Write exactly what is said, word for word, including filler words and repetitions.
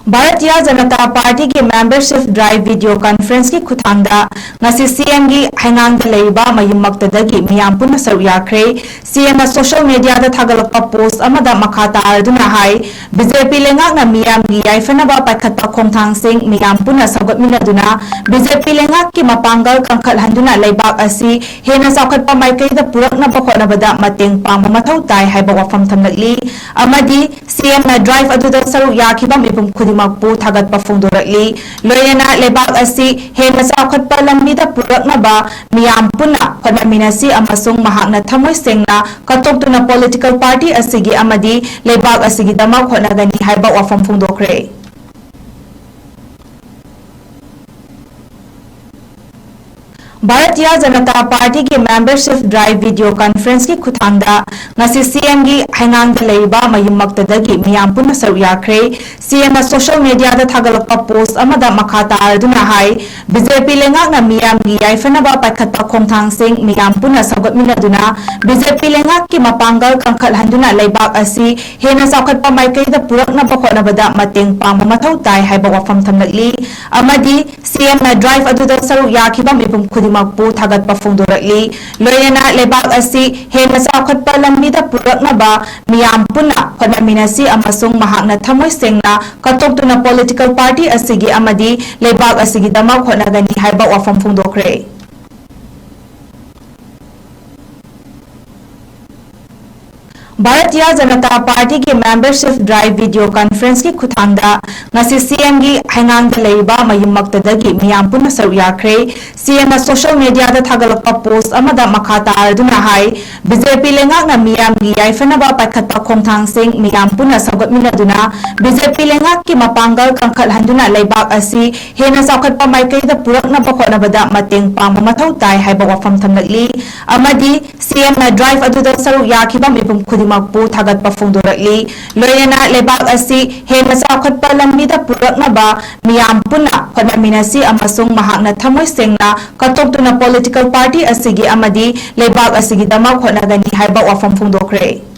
ꯚꯥꯔꯇꯤꯌꯥ ꯖꯅꯇꯥ ꯄꯥꯔꯇꯤꯒꯤ membership drive video conference ꯀꯤ ꯈꯨꯠꯊꯥꯡꯗ ꯉꯁꯤ ꯁꯤ ꯑꯦꯝꯒꯤ ꯍꯩꯉꯥꯡꯗ ꯂꯩꯔꯤꯕ ꯃꯌꯨꯝꯃꯛꯇꯗꯒꯤ ꯃꯤꯌꯥꯝ ꯄꯨꯟꯅ ꯁꯔꯨꯛ ꯌꯥꯈ꯭ꯔꯦ꯫ ꯁꯤ ꯑꯦꯝꯅ social media ꯗ ꯊꯥꯒꯠꯂꯛꯄ post ꯑꯃꯗ ꯃꯈꯥ ꯇꯥꯔꯗꯨꯅ ꯍꯥꯏ, ꯕꯤ ꯖꯦ ꯄꯤ ꯂꯩꯉꯥꯛꯅ ꯃꯤꯌꯥꯝꯒꯤ ꯌꯥꯏꯐꯅꯕ ꯄꯥꯏꯈꯠꯄ ꯈꯣꯡꯊꯥꯡꯁꯤꯡ ꯃꯤꯌꯥꯝ ꯄꯨꯟꯅ ꯁꯧꯒꯠꯃꯤꯟꯅꯗꯨꯅ ꯕꯤ ꯖꯦ ꯄꯤ ꯂꯩꯉꯥꯛꯀꯤ ꯃꯄꯥꯡꯒꯜ ꯀꯟꯈꯠꯍꯟꯗꯨꯅ ꯂꯩꯕꯥꯛ ꯑꯁꯤ ꯍꯦꯟꯅ ꯆꯥꯎꯈꯠꯄ ꯃꯥꯏꯀꯩꯗ ꯄꯨꯔꯛꯅꯕ ꯍꯣꯠꯅꯕꯗ ꯃꯇꯦꯡ ꯄꯥꯡꯕ ꯃꯊꯧ ꯇꯥꯏ ꯍꯥꯏꯕ ꯋꯥꯐꯝ ꯊꯝꯂꯛꯂꯤ꯫ ꯑꯃꯗꯤ ꯁꯤ ꯑꯦꯝꯅ drive ꯑꯗꯨꯗ ꯁꯔꯨꯛ ꯌꯥꯈꯤꯕ ꯃꯤꯄꯨꯝ ꯈꯨꯗꯤꯡꯃꯛꯄꯨ ꯊꯥꯒꯠꯄ ꯐꯣꯡꯗꯣꯔꯛꯂꯤ꯫ ꯂꯣꯏꯅꯅ ꯂꯩꯕꯥꯛ ꯑꯁꯤ ꯍꯦꯟꯅ ꯆꯥꯎꯈꯠꯄ ꯂꯝꯕꯤꯗ ꯄꯨꯔꯛꯅꯕ ꯃꯤꯌꯥꯝ ꯄꯨꯟꯅ ꯍꯣꯠꯅꯃꯤꯟꯅꯁꯤ ꯑꯃꯁꯨꯡ ꯃꯍꯥꯛꯅ ꯊꯃꯣꯏ ꯁꯦꯡꯅ ꯀꯠꯊꯣꯛꯇꯨꯅ political party ꯑꯁꯤꯒꯤ ꯑꯃꯗꯤ ꯂꯩꯕꯥꯛ ꯑꯁꯤꯒꯤꯗꯃꯛ ꯍꯣꯠꯅꯒꯅꯤ ꯍꯥꯏꯕ ꯋꯥꯐꯝ ꯐꯣꯡꯗꯣꯛꯈ꯭ꯔꯦ꯫ ꯚꯥꯔꯇꯤꯌꯥ ꯖꯅꯇꯥ ꯄꯥꯔꯇꯤꯒꯤ membership drive video conference ꯀꯤ ꯈꯨꯠꯊꯥꯡꯗ ꯉꯁꯤ ꯁꯤ ꯑꯦꯝꯒꯤ ꯍꯩꯉꯥꯡꯗ ꯂꯩꯔꯤꯕ ꯃꯌꯨꯝꯃꯛꯇꯗꯒꯤ ꯃꯤꯌꯥꯝ ꯄꯨꯟꯅ ꯁꯔꯨꯛ ꯌꯥꯈ꯭ꯔꯦ꯫ ꯁꯤ ꯑꯦꯝꯅ social media ꯗ ꯊꯥꯒꯠꯂꯛꯄ post ꯑꯃꯗ ꯃꯈꯥ ꯇꯥꯔꯗꯨꯅ ꯍꯥꯏ, ꯕꯤ ꯖꯦ ꯄꯤ ꯂꯩꯉꯥꯛꯅ ꯃꯤꯌꯥꯝꯒꯤ ꯌꯥꯏꯐꯅꯕ ꯄꯥꯏꯈꯠꯄ ꯈꯣꯡꯊꯥꯡꯁꯤꯡ ꯃꯤꯌꯥꯝ ꯄꯨꯟꯅ ꯁꯧꯒꯠꯃꯤꯟꯅꯗꯨꯅ ꯕꯤ ꯖꯦ ꯄꯤ ꯂꯩꯉꯥꯛꯀꯤ ꯃꯄꯥꯡꯒꯜ ꯀꯟꯈꯠꯍꯟꯗꯨꯅ ꯂꯩꯕꯥꯛ ꯑꯁꯤ ꯍꯦꯟꯅ ꯆꯥꯎꯈꯠꯄ ꯃꯥꯏꯀꯩꯗ ꯄꯨꯔꯛꯅꯕ ꯍꯣꯠꯅꯕꯗ ꯃꯇꯦꯡ ꯄꯥꯡꯕ ꯃꯊꯧ ꯇꯥꯏ ꯍꯥꯏꯕ ꯋꯥꯐꯝ ꯊꯝꯂꯛꯂꯤ꯫ ꯑꯃꯗꯤ ꯁꯤ ꯑꯦꯝꯅ drive ꯑꯗꯨꯗ ꯁꯔꯨꯛ ꯌꯥꯈꯤꯕ ꯃꯤꯄꯨꯝ ꯈꯨꯗꯤꯡꯃꯛꯄꯨ ꯊꯥꯒꯠꯄ ꯐꯣꯡꯗꯣꯔꯛꯂꯤ꯫ ꯂꯣꯏꯅꯅ ꯂꯩꯕꯥꯛ ꯑꯁꯤ ꯍꯦꯟꯅ ꯆꯥꯎꯈꯠꯄ ꯂꯝꯕꯤꯗ ꯄꯨꯔꯛꯅꯕ ꯃꯤꯌꯥꯝ ꯄꯨꯟꯅ ꯍꯣꯠꯅꯃꯤꯟꯅꯁꯤ ꯑꯃꯁꯨꯡ ꯃꯍꯥꯛꯅ ꯊꯃꯣꯏ ꯁꯦꯡꯅ ꯀꯠꯊꯣꯛꯇꯨꯅ political party ꯑꯁꯤꯒꯤ ꯑꯃꯗꯤ ꯂꯩꯕꯥꯛ ꯑꯁꯤꯒꯤꯗꯃꯛ ꯍꯣꯠꯅꯒꯅꯤ ꯍꯥꯏꯕ ꯋꯥꯐꯝ ꯐꯣꯡꯗꯣꯛꯈ꯭ꯔꯦ꯫ ꯚꯥꯔꯇꯤꯌꯥ ꯖꯅꯇꯥ ꯄꯥꯔꯇꯤꯒꯤ membership drive video conference ꯀꯤ ꯈꯨꯠꯊꯥꯡꯗ ꯉꯁꯤ ꯁꯤ ꯑꯦꯝꯒꯤ ꯍꯩꯉꯥꯡꯗ ꯂꯩꯔꯤꯕ ꯃꯌꯨꯝꯃꯛꯇꯗꯒꯤ ꯃꯤꯌꯥꯝ ꯄꯨꯟꯅ ꯁꯔꯨꯛ ꯌꯥꯈ꯭ꯔꯦ꯫ ꯁꯤ ꯑꯦꯝꯅ social media ꯗ ꯊꯥꯒꯠꯂꯛꯄ post ꯑꯃꯗ ꯃꯈꯥ ꯇꯥꯔꯗꯨꯅ ꯍꯥꯏ, ꯕꯤ ꯖꯦ ꯄꯤ ꯂꯩꯉꯥꯛꯅ ꯃꯤꯌꯥꯝꯒꯤ ꯌꯥꯏꯐꯅꯕ ꯄꯥꯏꯈꯠꯄ ꯈꯣꯡꯊꯥꯡꯁꯤꯡ ꯃꯤꯌꯥꯝ ꯄꯨꯟꯅ ꯁꯧꯒꯠꯃꯤꯟꯅꯗꯨꯅ ꯕꯤ ꯖꯦ ꯄꯤ ꯂꯩꯉꯥꯛꯀꯤ ꯃꯄꯥꯡꯒꯜ ꯀꯟꯈꯠꯍꯟꯗꯨꯅ ꯂꯩꯕꯥꯛ ꯑꯁꯤ ꯍꯦꯟꯅ ꯆꯥꯎꯈꯠꯄ ꯃꯥꯏꯀꯩꯗ ꯄꯨꯔꯛꯅꯕ ꯍꯣꯠꯅꯕꯗ ꯃꯇꯦꯡ ꯄꯥꯡꯕ ꯃꯊꯧ ꯇꯥꯏ ꯍꯥꯏꯕ ꯋꯥꯐꯝ ꯊꯝꯂꯛꯂꯤ꯫ ꯑꯃꯗꯤ ꯁꯤ ꯑꯦꯝꯅ drive ꯑꯗꯨꯗ ꯁꯔꯨꯛ ꯌꯥꯈꯤꯕ ꯃꯤꯄꯨꯝ ꯈꯨꯗꯤꯡꯃꯛꯄꯨ ꯊꯥꯒꯠꯄ ꯐꯣꯡꯗꯣꯔꯛꯂꯤ꯫ ꯂꯣꯏꯅꯅ ꯂꯩꯕꯥꯛ ꯑꯁꯤ ꯍꯦꯟꯅ ꯆꯥꯎꯈꯠꯄ ꯂꯝꯕꯤꯗ ꯄꯨꯔꯛꯅꯕ ꯃꯤꯌꯥꯝ ꯄꯨꯟꯅ ꯍꯣꯠꯅꯃꯤꯟꯅꯁꯤ ꯑꯃꯁꯨꯡ ꯃꯍꯥꯛꯅ ꯊꯃꯣꯏ ꯁꯦꯡꯅ ꯀꯠꯊꯣꯛꯇꯨꯅ political party ꯑꯁꯤꯒꯤ ꯑꯃꯗꯤ ꯂꯩꯕꯥꯛ ꯑꯁꯤꯒꯤꯗꯃꯛ ꯍꯣꯠꯅꯒꯅꯤ ꯍꯥꯏꯕ ꯋꯥꯐꯝ ꯐꯣꯡꯗꯣꯛꯈ꯭ꯔꯦ꯫